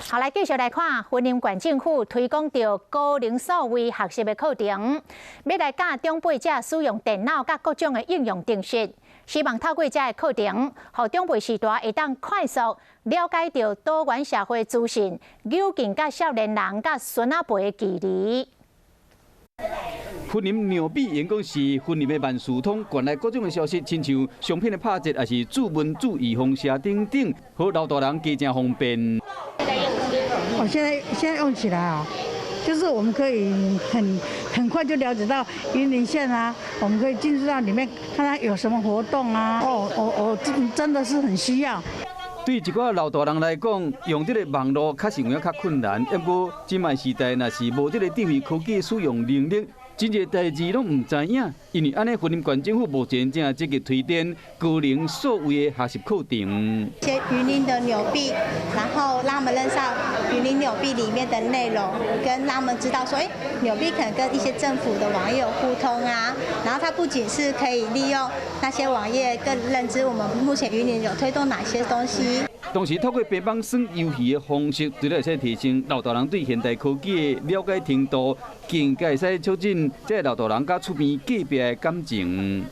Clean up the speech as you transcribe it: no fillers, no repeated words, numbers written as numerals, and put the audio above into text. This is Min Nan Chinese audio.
好，來繼續來看，雲林縣政府推廣著高齡數位學習的課程，欲來教長輩者使用電腦佮各種的應用程式，希望透過這个課程，予長輩世代會當快速了解著多元社會資訊，扭近佮少年人佮孫仔輩的距離。雲林紐幣會用講是雲林的萬事通，縣內各種的消息，親像商品的拍折，抑是注文注預防射等等，予老大人加誠方便。我現在用起來啊，就是我們可以很快就了解到雲林縣啊，我們可以進入到裡面看看有什麼活動啊。哦，我真的是很需要。對一寡老大人來講，用這个網路確實有影較困難。不過，這擺時代若是無這个智慧科技使用能力，真濟代誌攏毋知影。因為按呢，雲林縣政府目前正積極推展高齡數位的學習課程。一些雲林的紐幣，然後讓他們認識到雲林紐幣裡面的內容，跟讓他們知道說，欸，紐幣可能跟一些政府的網頁有互通啊。然後它不僅是可以利用那些網頁，更認知我們目前雲林有推動哪些東西。同時透過平板耍遊戲的方式，除了會使提升老大人對現代科技的了解程度，更加會使促進這个老大人佮厝邊隔壁的感情。